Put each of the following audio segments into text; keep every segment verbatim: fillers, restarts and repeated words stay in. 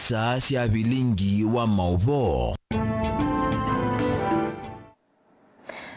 Star sya vilingi wa maũvoo.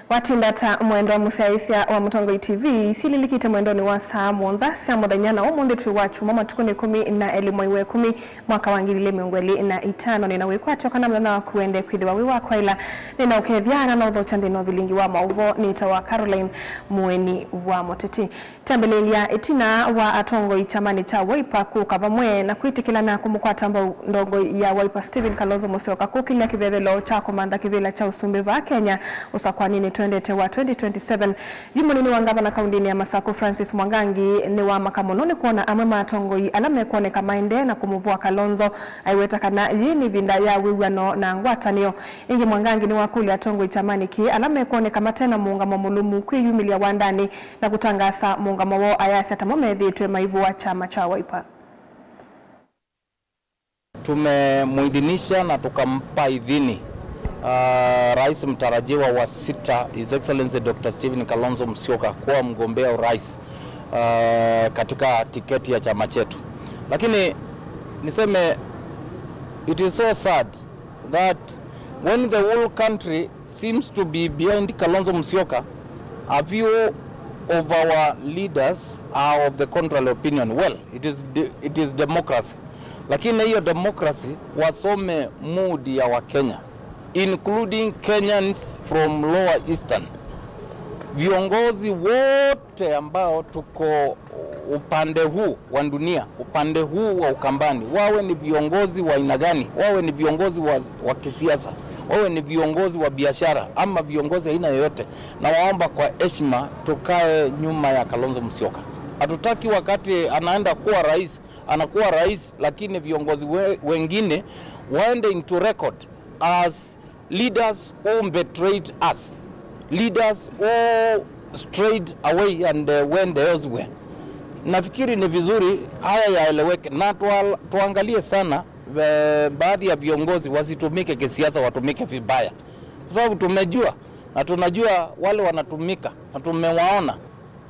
Watinda ta mwendwa mũsyaĩĩsya wa Mũtongoi T V, syĩlilikĩte mwendonĩ wa saa mũonza sya mũthenya, na ũmũnthĩ twĩ wa kyumwa, matukũ nĩ ĩkũmi na elĩ mwei wa ĩkũmi, mwaka wa ngili ilĩ mĩongo ĩlĩ na itano. Nĩ na wĩkwatyo kana mũthenya waku wende kwĩthĩwa wĩ wa kwaĩla. Nĩ na ũkethya na na ũthokya nthĩnĩ wa vilingi wa maũvoo. Nĩtawa Caroline Mũeni wa Mũteti. Twambĩlĩlya, ĩtina wa atongoi kyamanĩ kya Wiper kũka vamwe na kwĩtĩkĩlana kũmũkwata mbau ndongoi ya Wiper Stephen Kalonzo Musyoka kũkĩlya kĩvevelo kya kũmantha kĩvĩla kya ũsumbĩ vaa Kenya ũsakwaninĩ twendete wa twenty twenty-seven, yu mũnini wa ngavana kaundĩnĩ ya Masaku Francis Mwangangi nĩwamaka mũno nĩ kwona amwe ma atongoi ala mekwoneka maendee na kũmũvũa Kalonzo, aiweta kana yĩĩ nĩ ĩvinda ya wĩw'ano na ngwatanĩo. Ĩngĩ, Mwangangi nĩwakũlya atongoi kyamanĩ kĩĩ ala mekwoneka mate na mũũngamo mũlũmu kwĩyumĩlya wandanĩ na kũtangaasa mũũngamo woo, ayasya tamo methĩĩtwe maivũa kyama kya Wiper. Tumemuidhinisha na tukampa idhini, uh, rais mtarajiwa wa sita, His Excellency Doctor Stephen Kalonzo Musyoka, kuwa mgombea urais, uh, katika tiketi ya chama chetu. Lakini niseme, it is so sad that when the whole country seems to be behind Kalonzo Musyoka, a few of our leaders are of the contrary opinion. Well, it is de-, it is democracy. Lakini hiyo democracy wasome mood ya Wakenya, including Kenyans from Lower Eastern. Viongozi wote ambao tuko upande huu wa dunia, upande huu wa Ukambani, wawe ni viongozi wa aina gani, wawe ni viongozi wa, wa kisiasa, wawe ni viongozi wa biashara ama viongozi aina yoyote, na waomba kwa heshima tukae nyuma ya Kalonzo Musyoka. Hatutaki wakati anaenda kuwa rais, anakuwa rais, lakini viongozi we-, wengine waende into record as leaders who betrayed us, leaders who strayed away and, uh, went elsewhere. Nafikiri ni vizuri haya yaeleweke na tua-, tuangalie sana, eh, baadhi ya viongozi wasitumike kisiasa, watumike vibaya, kwa sababu tumejua na tunajua wale wanatumika na tumewaona.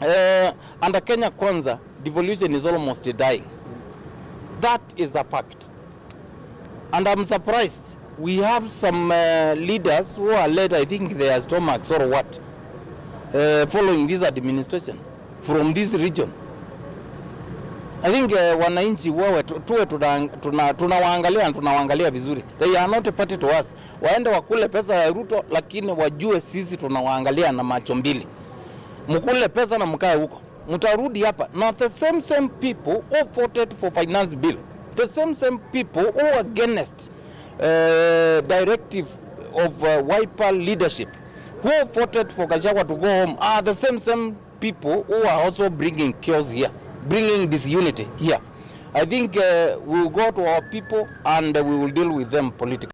Eh, under Kenya Kwanza, devolution is almost dying. That is a fact. And I'm surprised. We have some, uh, leaders who are led, I think, their stomachs or what, uh, following this administration from this region. I think, uh, wananchi wawe tu-, tuwe tuna-, tuna-, tunawaangalia na tunawaangalia vizuri. They are not a party to us. Waende wakule pesa ya Ruto, lakini wajue sisi tunawaangalia na macho mbili. Mkule pesa na mkae huko. Mtarudi hapa na the same, same people who voted for finance bill, the same, same people who were against, uh, directive of, uh, Wiper leadership, who voted for Gachagua to go home, are the same, same people who are also bringing chaos here, bringing disunity here. I think, uh, we will go to our people and we will deal with them politically.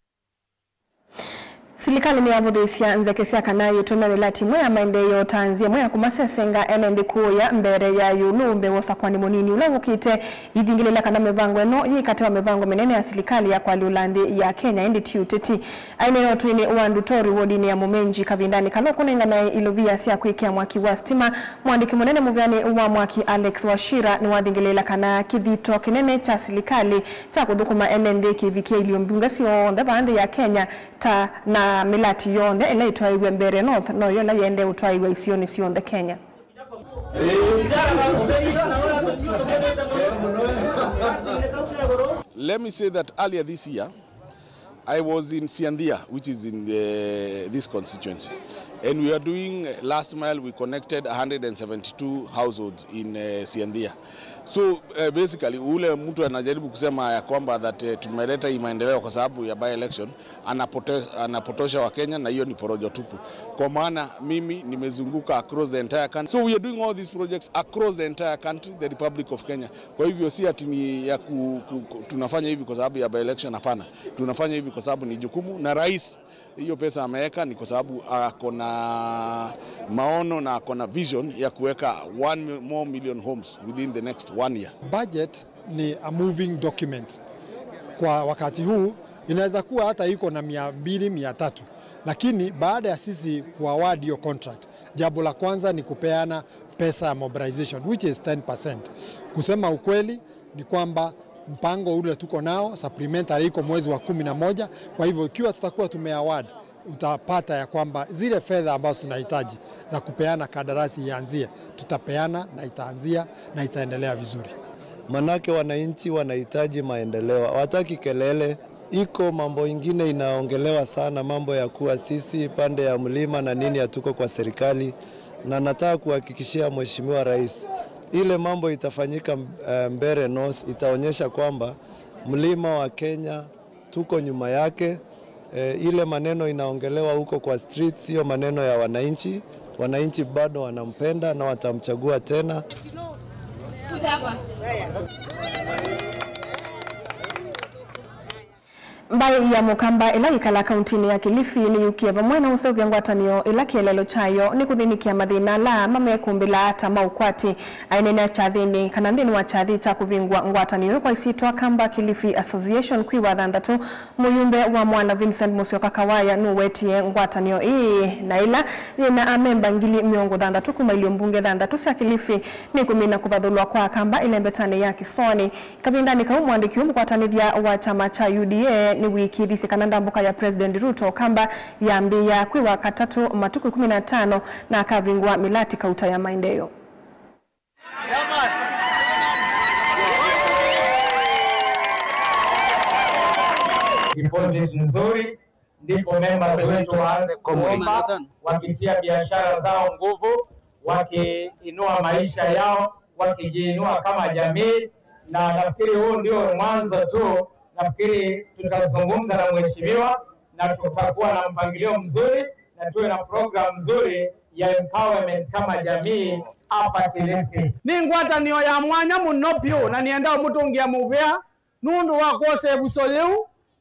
Silikalĩ nĩyavũthĩĩsya nzeke sya kana yĩtũmĩa mĩlati ĩmwe ya maendeeo ta nzĩa ĩmwe ya kũmasesenga ene nthĩ kũũya mbee ya ĩũlũ mbee wa ũsakũani mũnini ũla wũkĩte, ithingĩlĩla kana mĩvango ĩno yĩ katĩ wa mĩvango mĩnene ya silikalĩ ya kũalyũla nthĩ ya Kenya, ĩndĩ ti ũteti. Aineena ũtũinĩ wa Ndutori wodinĩ ya Mũmenji kavindanĩ kala ũkũnenganae ilovia sya kwĩkĩa mwaki wa sitima, mũandĩki mũnene mũveanĩ wa mwaki Alex Wachira nĩwathingĩlĩĩla kana kĩthito kĩnene kya silikalĩ kya kũthũkũma ene nthĩ kĩvikĩe ilio mbunge syonthe vaa nthĩ ya Kenya, ta na mĩlati yonthe ĩla ĩtwaĩw'e Mbeere North noyo ĩla yĩendee ũtwaĩw'a isionĩ syonthe Kenya. Let me say that earlier this year, I was in Siandia, which is in the, this constituency, and we are doing, uh, last mile. We connected one hundred and seventy-two households in, uh, Siandia. So, uh, basically, ule mtu anajaribu kusema ya kwamba that, uh, tumeleta hii maendeleo kwa sababu ya by election, anapote-, anapotosha wa Kenya, na hiyo ni porojo tupu. Kwa maana mimi nimezunguka across the entire country. So we are doing all these projects across the entire country, the Republic of Kenya. Kwa hivyo si ati ni ya ku, ku, ku, tunafanya hivi kwa sababu ya by election, hapana. Tunafanya hivi kwa sababu ni jukumu, na rais, hiyo pesa ameweka ni kwa sababu ako na maono na ako na vision ya kuweka one more million homes within the next one year. Budget ni a moving document. Kwa wakati huu inaweza kuwa hata iko na mia mbili, mia tatu, lakini baada ya sisi kuaward hiyo contract, jambo la kwanza ni kupeana pesa ya mobilization, which is ten percent. Kusema ukweli ni kwamba mpango ule tuko nao, supplementary iko mwezi wa kumi na moja. Kwa hivyo ikiwa tutakuwa tumeaward, utapata ya kwamba zile fedha ambazo tunahitaji za kupeana kandarasi ianzie, tutapeana na itaanzia na itaendelea vizuri. Manake wananchi wanahitaji maendeleo, hawataki kelele. Iko mambo ingine inaongelewa sana, mambo ya kuwa sisi pande ya mlima na nini, hatuko kwa serikali, na nataka kuhakikishia Mheshimiwa Rais, ile mambo itafanyika, eh, Mbeere North itaonyesha kwamba mlima wa Kenya tuko nyuma yake. Eh, ile maneno inaongelewa huko kwa streets, hiyo maneno ya wananchi, wananchi bado wanampenda na watamchagua tena. Mbaĩ ya Mũkamba ĩla yĩkalaa kauntinĩ ya Kilifi nĩyũkie vamwe na ũseũvya ngwatanĩo ĩla kĩeleelo kyayo nĩ kũthĩnĩkĩa mathĩna ala mamekumbĩlaa ta ma ũkwati. Aineenea kyathĩnĩ kana nthĩnĩ wa kyathĩ kya kũvingũa ngwatanĩo ĩyo kwa ĩsyĩtwa Kamba Kilifi Association kwĩ Wathanthatũ, mũyumbe wa Mwala Vincent Musyoka Kawaya nũwetie ngwatanĩo ĩĩ na ĩla yĩna amemba ngili mĩongo thanthatũ kuma ilio mbunge thanthatũ sya Kilifi nĩkũmina kũvathũlwa kwa Akamba ĩlembetanĩ ya Kĩsoanĩ. Kavindanĩ kau, mũandĩki ũũ mũkwatanĩthya wa kyama kya U D A nĩwĩkĩĩthisye kana ndambũka ya President Ruto Kamba yambĩĩa kwĩ Wakatatũ matukũ ĩkũmi na atano na akavingũa mĩlati kauta ya maendeeo. Deposit nzuri, ndipo members wetu waanze kuomba, wakitia biashara zao nguvu, wakiinua maisha yao, wakijiinua kama jamii. Na nafikiri huu ndio mwanzo tu. Nafikiri tutazungumza na mheshimiwa na tutakuwa na mpangilio mzuri na tuwe na program nzuri ya empowerment kama jamii hapa Kilifi. Nĩ ngwatanĩo ya mwanya mũno vyũ, na nĩenda ũmũtũngĩa mũvea nũndũ wa kwosa ĩvuso yĩu,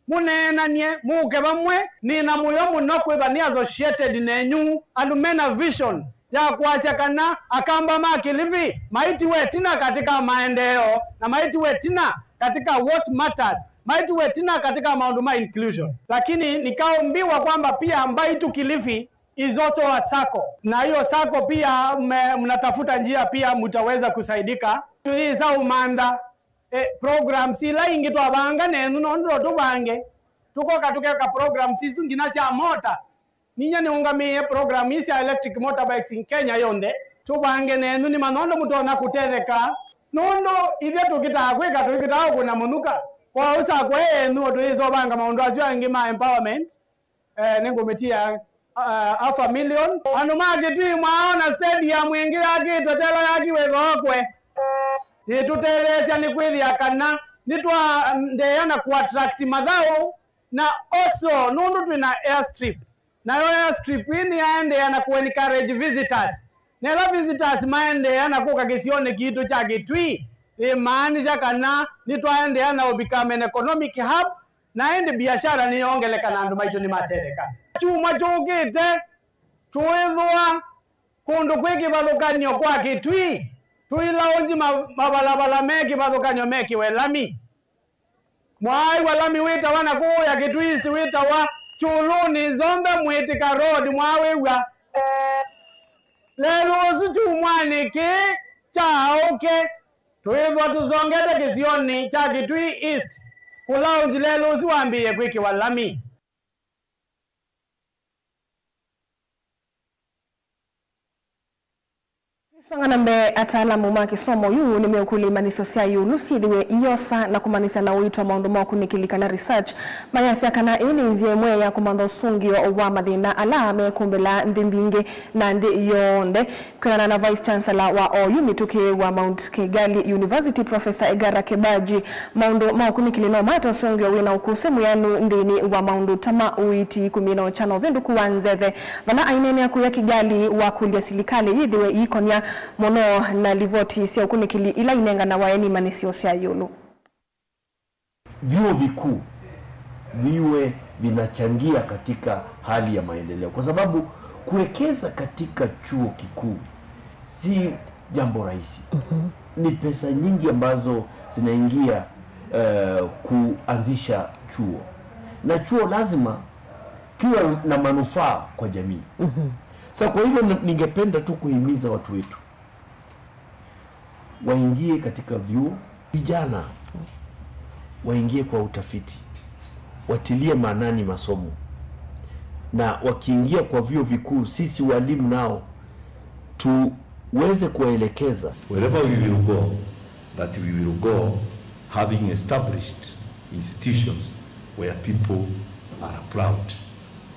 mũneenany'e, mũke vamwe. Nĩ na mũyo mũno kwĩthwa nĩ associated nenyu, andũ mena vision ya kwasya kana Akamba ma Kilifi maitiwe ĩtina katika maendeeo na maitiwe ĩtina katika what matters, maitiwe ĩtina katika maũndũ ma inclusion. Lakini nikaombiwa kwamba pia Mbaitu Kilifi is also a sacco, na hiyo sacco pia mme- mnatafuta njia pia mtaweza kusaidika. Tũyĩsa ũmantha, eh, programs ila ingĩ twavanga nenyu, nũndũ no tũvange, tũkoka tũkeka programs isu nginya sya mota. Ninyie nĩũngamĩĩe program ii sya electric motorbikes in Kenya yonthe. Tũvange nenyu nĩ manondu mũtonya kũtetheka, nũndũ ithyĩ tũkĩtaa kwĩka, tũkĩtaa kũkũna mũnuka. Kwa ũsakwa ĩ enyu, tũyĩsa ũvanga maũndũ asu angĩ ma empowerment, eh, nĩngũmĩtia, ah, half a million. Andũ ma Kitui mwaona stadium ĩngĩ yakĩtwe tela yakiwe thokwe. Yĩtũtetheesya nĩ kwĩthĩa kana nĩtwaendeea na kũattract mathaũ, na also nũndũ twĩ na airstrip. Nayo airstrip ĩĩ nĩyaendeea na kũencourage visitors. Na ĩla visitors maendeea na kũka kĩsionĩ kitũ kya Kitui, yĩmaanisha kana nĩtwaendeea na ũbecome an economic hub, na ĩndĩ biashara nĩyongeleka na andũ maitũ nĩmatetheka. Kyumwa kyũkĩte, tũĩthũa kũndũ kwĩ kĩvathũkany'o kwa Kitui, tũilaunji ma- mavalavavala me kĩvathũkany'o mekĩwe lami. Mwaaĩw'a lami wĩtawa na kũũya Kitui East wĩtawa Kyũlũnĩ Nzombe Mwĩtĩka Road, mwaawĩw'a? Lelũ ũsu kyumwanĩ kĩĩ kya aũke, tũĩthwa tũsongete kĩsionĩ kya Kitui East kũlaunji lelũ ũsu wambĩĩe kwĩkĩwa lami. Tũisonga na mbee, ataalamu ma kĩsomo yu nĩmeũkũlya imanyĩsyo sya ĩũlũ syĩthĩwe iosa na kũmanyĩsya na ũito maũndũ ma ũkunĩkĩli kana research, mayasya kana ĩĩ nĩ nzĩa ĩmwe ya kũmantha ũsũngĩo wa mathĩna ala mekũmbĩla nthĩ mbingĩ na nthĩ yonthe. Kwĩanana na Vice Chancellor wa oyu mĩtũkĩ wa Mount Kigali University, Professor Egara Kebaji, maũndũ ma ũkunĩkĩli no mate ũsũngĩo wĩ na ũkũsĩ mwĩanu nthĩnĩ wa maũndũ ta ma ũiiti, kũmina ũkya na ũvĩndũku wa nzeve. Vala aineenea kũya Kigali wakũlya silikalĩ yĩthĩwe ĩikonya mũno na livoti sya ũkunĩkĩli ila inenganawa nĩ imanyĩsyo sya ĩũlũ. Vyuo vikuu viwe vinachangia katika hali ya maendeleo, kwa sababu kuwekeza katika chuo kikuu si jambo rahisi. Mhm. Ni pesa nyingi ambazo zinaingia, eh, kuanzisha chuo, na chuo lazima kiwe na manufaa kwa jamii. Mhm. Sa kwa hivyo, n- ningependa tu kuhimiza watu wetu waingie katika vyuo. Vijana, waingie kwa utafiti, watilie maanani masomo, na wakiingia kwa vyuo vikuu, sisi walimu nao tuweze kuwaelekeza. Wherever we will go, that we will go having established institutions where people are proud.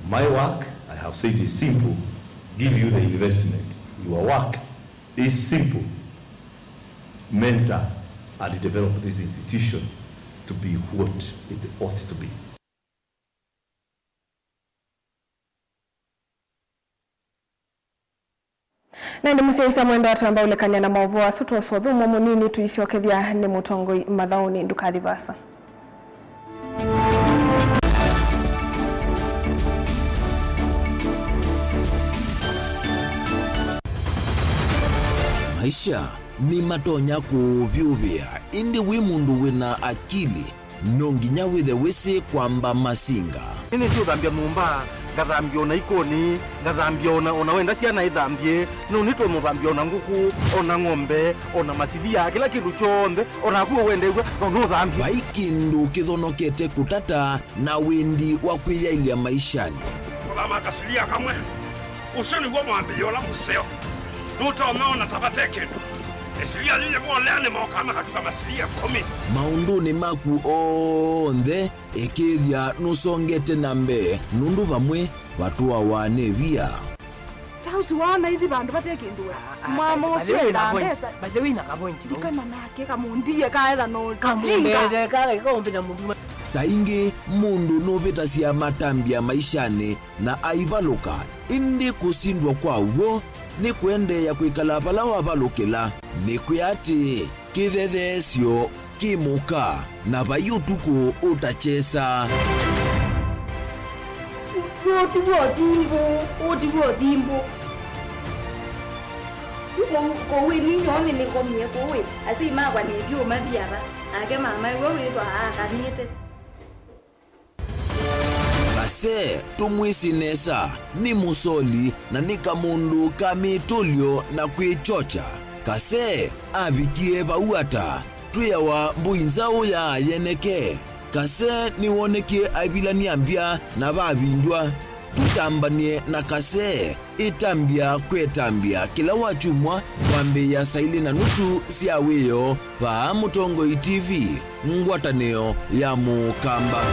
My work, I have said, is simple: give you the investment. Your work is simple: mentor and develop this institution to be what it ought to be. Na ĩndĩ mũsyaĩĩsya mwendwa twamba ũlekany'a na maũvoo asu, twosa ũthũmũo mũnini, tũisyokethya nĩ mũtongoi mathaũnĩ. Ndũkathi vaasa. Maisha nĩmatonya kũũvyũvĩa, ĩndĩ wĩ mũndũ wĩ na akili, no nginya wĩthe wĩsĩ kwamba masinga. Nĩnĩsĩ ũthambya nyũmba, ngathambya ona ikoni, ngathambya ona, ona wenda syana ithambye, no nĩtwe mũthambya ona ngũkũ, ona ng'ombe, ona masilia, kĩla kĩndũ kyonthe, ona naku wendew'a, no nũthambye. Vai kĩndũ kĩthonokete kũtata na wendi wa kwĩyaĩlya maishanĩ. Kũthama kasilia kamwe. Ũsu nĩw'o mwambĩĩo ũla mũseo. Nũtonya ona ta vate kĩndũ. Ĩsilia yĩyĩvolea nĩmokaa makatuka masilia ĩkũmi. Maũndũnĩ maku onthe, ĩkĩĩthya nũsongete na mbee, nũndũ vamwe vatũawa nĩ via. Ta ũsu waona ithi vandũ vate kĩndũ we. Mama ũsu ena mbesa. By the way, na ka point. Ndikana nake kamũndie kaetha no. Kamũndie kale kaumbĩta mũndũ. Saa ingĩ mũndũ nũvĩtasya matambya maishanĩ na aivalũka, ĩndĩ kũsindwa kwa w'o nĩ kũendeea kwĩkala vala wavalũkĩla. Nĩkwĩa atĩ kĩthetheesyo kĩ mũka, na vai ũtukũ ũtakyesa. Ũũ ti w'o thimbũ, ũũ ti w'o thimbũ. Kũu, kũu ĩ ninyoo nĩnĩkomie kũu ĩ, asyai makwa nĩtyo mathi ava, nake mamae w'o wĩthwa aakanĩte. Kase tũmwĩsĩ nesa, nĩ mũsoli na nĩ kamũndũ ka mĩtũlyo na kwĩkyokya. Kase avikie vau ata? Twĩawa mbũi nzaũ ya yeneke. Kase nĩwonekie aivilany'a mbya na vavindwa. Tũtambany'e na Kase. Ĩtambya kwĩ ĩtambya kĩla wakyumwa kwambĩĩa saa ilĩ na nusu sya wĩoo vaa Mũtongoi T V, ngwatanĩo ya Mũkamba.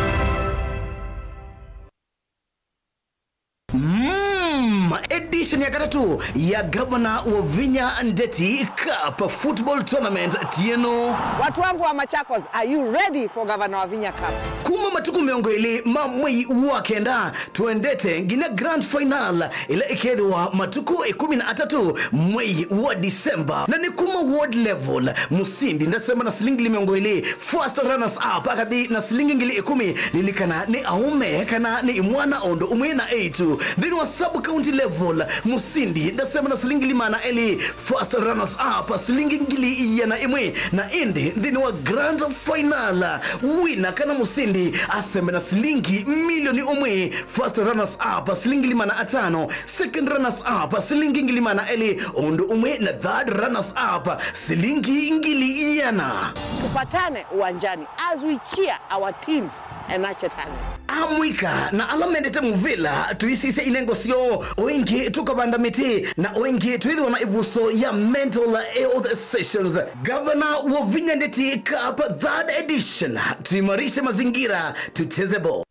Mm, edition ya katatũ ya Gavana Wavinya Ndeti Cup Football Tournament tieno. Watu wangu wa Machakos, are you ready for Governor Wavinya Cup? Kuma matukũ mĩongo ĩlĩ ma mwei wa kenda, tũendete nginya grand final ĩla ĩkethĩwa matukũ ĩkũmi na atatũ mwei wa December, na nĩ kuma ward level. Mũsindi ndasema na silingi ngili mĩongo ĩlĩ, first runners up akathi na silingi ngili ĩkũmi. Lilikana nĩ aũme kana nĩ imwana o ũndũ ũmwe na eĩtu. Nthĩnĩ wa sub county level, mũsindi ndasema na silingi ngili maana elĩ, first runners up silingi ngili iana ĩmwe, na ĩndĩ nthĩnĩ wa grand final, wina kana mũsindi asembe na silingi milioni ũmwe, first runners up silingi ngili maana atano, second runners up silingi ngili maana elĩ, o ũndũ ũmwe na third runners up silingi ngili iana. Tupatane uwanjani as we cheer our teams and nurture talent. Amũika na ala mendete mũvĩla, tũisisya inengo syoo, o ĩngĩ tũkavanda mĩtĩ, na o ĩngĩ twĩthĩwa na ĩvuso ya mental health sessions. Governor Wavinya Ndeti Cup third edition, tuimarishe mazingira, tucheze ball.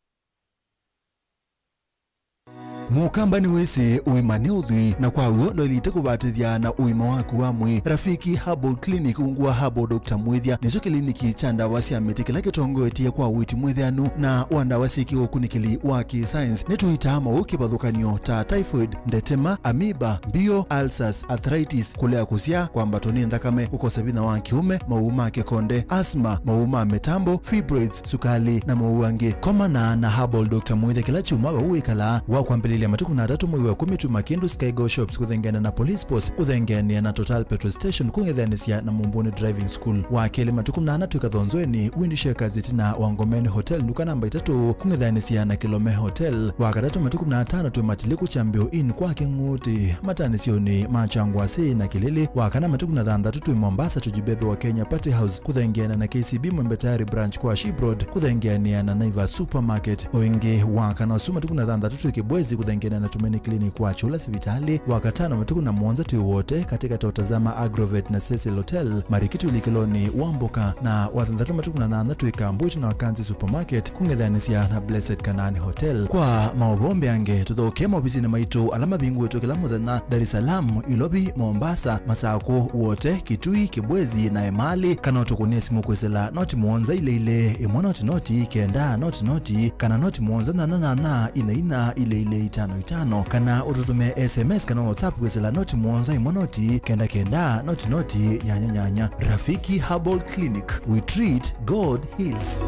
Mũkamba nĩwĩsĩ ũima nĩ ũthwii, na kwa w'o ndwaĩlĩte kũvatĩthya na ũima waku wa mwĩĩ. Rafiki Herbal Clinic ungu wa Herbal Doctor Mwĩthya nĩkyo kĩliniki kya ndawa sya mĩtĩ kĩla kĩtongoetye kwa ũiiti mwĩthĩanu na wa ndawa syĩ kĩũkunĩkĩli wa kĩ-science. Nĩtũitaa maũũ kĩvathũkany'o ta typhoid, ndetema, amoeba, mbio, ulcers, arthritis, kũlea kũsyaa, kwambatwa nĩ nthakame, kũkosa vinya wa kĩũme, maũũ ma kĩkonde, asthma, maũũ ma mĩtambo, fibroids, sukali, na maũũ angĩ. Komana na Herbal Doctor Mwĩthya kĩla kyumwa vau wĩkalaa wa kwambĩlĩlya Ilya matukũ na atatũ mwei wa ĩkũmi twĩ Makindu Sky Go Shops kũthengeana na Police Post, kũthengeanĩa na Total Petrol Station, kũng'ethanĩsya na Mumbuni Driving School. Wa kelĩ matukũ mnana twĩ Kathonzweni, Windy Shakers ĩtina wa Ngomeni Hotel, nduka namba itatũ, kũng'ethanĩsya na Kilome Hotel. Wa katatũ matukũ mnatano twĩ Matiliku Chambio Inn kwa Kĩng'ũtĩ, matanĩsyonĩ ma Kyangwasĩ na Kĩlĩlĩ. Wa kana matukũ na thanthatũ twĩ Mombasa, Tujibebe wa Kenya Party House, kũthengeana na K C B Mwembe Tayari Branch kwa Ship Road, kũthengeanĩa na Naivas Supermarket. O ĩngĩ, wa kana ũsu matukũ na thanthatũ twĩ Kibwezi, kũthengeanĩa na Tumaini Clinic kwa Chula sivitalĩ. Wa katano matukũ na mũonza twĩ Wote, katĩkatĩ wa Tazama Agrovet na Cecil Hotel, Marikiti ũlikĩlonĩ wa Mboka. Na wa thanthatũ matukũ na nyanya twĩ Kambwiti na Wakanzi Supermarket, kũng'ethanĩsya na Blessed Kanaani Hotel. Kwa maũvoo mbeange, tũthokee maovisinĩ maitũ ala mavingũĩtwe kĩla mũthenya, Dar es Salaam, Ilovi, Mombasa, Masakũ, Wote, Kitui, Kibwezi na Emali, kana ũtũkũnĩe simũ kwĩsĩla noti mũonza ilĩ ilĩ, ĩmwe noti noti, kenda noti noti, kana noti mũonza nyanya nyanya, inya inya, ilĩ ilĩ, itano itano, kana ũtũtũmĩe S M S kana WhatsApp kwĩsĩla noti mũonza ĩmwe noti, kenda kenda, noti noti, nyanya nyanya. Rafiki Herbal Clinic, we treat, God heals.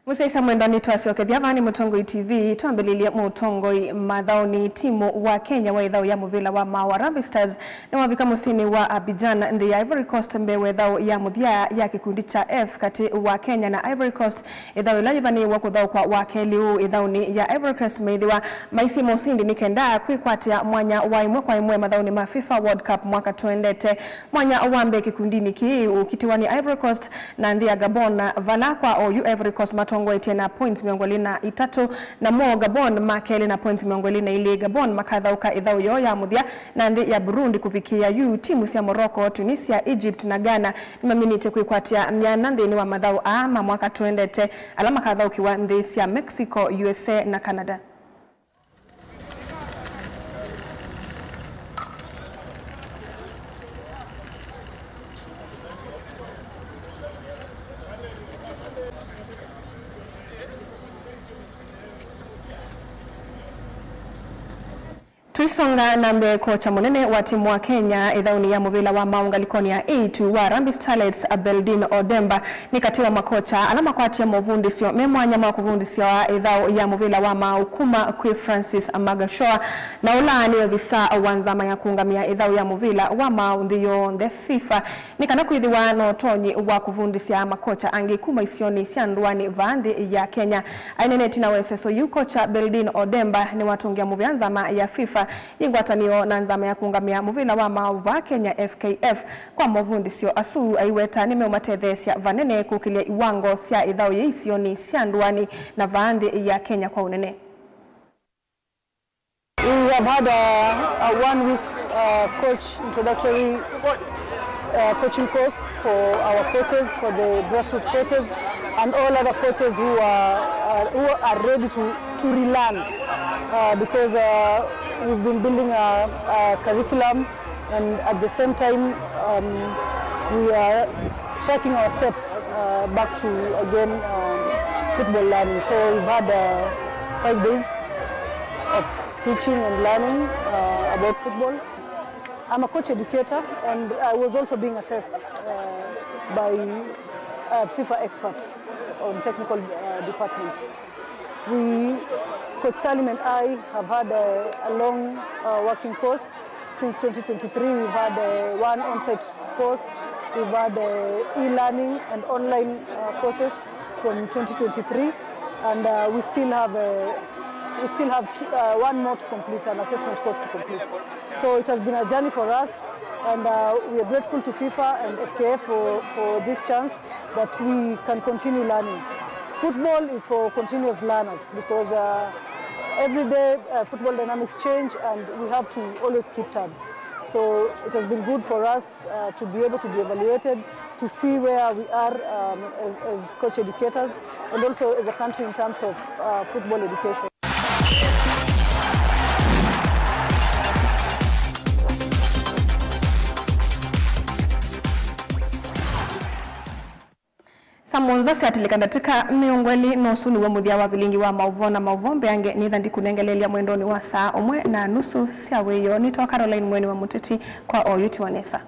Mũsyaĩĩsya mwendwa, nĩtwasyokethya vaa nĩ Mũtongoi T V. Twambĩlĩlye Mũtongoi mathaũnĩ. Timu wa Kenya wa ĩthaũ ya mũvĩla wa maaũ Harambee Stars nĩwavika mũsyĩnĩ wa Abidjan, nthĩ ya Ivory Coast, mbee wa ĩthaũ ya mũthya ya kĩkundi kya F katĩ wa Kenya na Ivory Coast, ĩthaũ ĩla yĩvanĩĩwe kũthaũkwa wa kelĩ ũũ ĩthaũnĩ ya Ivory Coast, meĩthĩwa maisye mosindi nĩ kenda kwĩkwatĩa mwanya wa ĩmwe kwa ĩmwe mathaũnĩ ma FIFA World Cup mwaka tũendete. Mwanya wa mbee kĩkundinĩ kĩĩ ũkitĩwa nĩ Ivory Coast na nthĩ ya Gabon, vala kwa oyu Ivory Coast matongoetye na points mĩongo ĩlĩ na itatũ, namo Gabon ma kelĩ na points mĩongo ĩlĩ na ilĩ. Gabon makathaũka ĩthaũ yoo ya mũthya na nthĩ ya Burundi kũvikĩĩa yu. Timu sya Morocco, Tunisia, Egypt na Ghana nĩmaminĩtye kwĩkwatĩa myanya nthĩnĩ wa mathaũ aa ma mwaka tũendete, ala makathaũkĩwa nthĩ sya Mexico, U S A na Canada. Tũisonga na mbee, kocha mũnene wa timu wa Kenya ĩthaũnĩ ya mũvĩla wa maaũ ngalĩkonĩ ya eight wa Harambee Starlets, Beldine Odemba, nĩ katĩ wa makocha ala makwatie movundĩsyo me mwanya ma kũvundĩsya ĩthaũ ya mũvĩla wa maaũ kuma kwĩ Francis Magashoa, na ũla nĩ ovisa wa nzama ya kũũngamĩa ĩthaũ ya mũvĩla wa maaũ nthĩ yonthe, FIFA, nĩ kana kwĩthĩwa na ũtonyi wa kũvundĩsya makocha angĩ kuma isionĩ sya ndũanĩ vaa nthĩ ya Kenya. Aineena ĩtina wa ĩseso yĩu, kocha Beldine Odemba nĩwatũngĩa mũvea nzama ya FIFA yĩ ngwatanĩo na nzama ya kũũngamĩa mũvĩla wa maaũ vaa Kenya, F K F, kwa movundĩsyo asu aiweta nĩmeũmatetheesya vanene kũkĩlya iwango sya ĩthaũ yĩ isionĩ sya ndũanĩ na vaa nthĩ ya Kenya kwa ũnene. We have had a, a one-week, uh, coach introductory, uh, coaching course for our coaches, for the grassroots coaches, and all other coaches who are, uh, who are ready to, to relearn, uh, because, uh, we've been building a, a curriculum, and at the same time, um, we are tracking our steps, uh, back to, again, um, football learning. So we've had, uh, five days of teaching and learning, uh, about football. I'm a coach educator, and I was also being assessed, uh, by a FIFA expert on technical, uh, department. We, Coach Salim and I have had a, a long, uh, working course. Since twenty twenty-three, we've had, uh, one on-site course, we've had, uh, e-learning and online, uh, courses from twenty twenty-three, and, uh, we still have, uh, we still have two, uh, one more to complete, an assessment course to complete. So it has been a journey for us, and, uh, we are grateful to FIFA and F K F for, for this chance that we can continue learning. Football is for continuous learners because, uh, every day, uh, football dynamics change, and we have to always keep tabs. So it has been good for us, uh, to be able to be evaluated, to see where we are, um, as, as coach educators, and also as a country in terms of, uh, football education. Saa mũonza syatĩlĩka ndatĩka mĩongo ĩlĩ, na ũsu nĩw'o mũthya wa vilingi wa maũvoo na maũvoo mbeange nĩtha ndikũnengeleelya mwendonĩ wa saa ũmwe na nusu sya wĩoo. Nĩtawa Caroline Mweni wa Mũteti kwa oyu tiwa nesa.